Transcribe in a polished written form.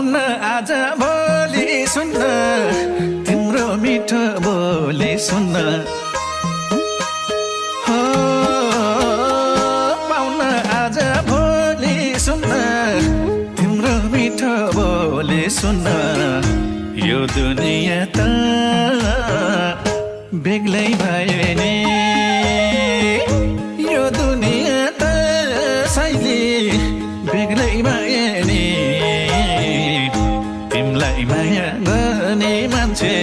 पाउन आज भोलि सुन्न तिम्रो मिठो बोली सुन्न हो पाउन आज भोलि सुन्न तिम्रो मिठो बोली सुन्न यो दुनिया त बेग्लै भयो नि यो दुनिया त साइली बेग्लै भयो नि तिमीलाई माया गर्ने मान्छे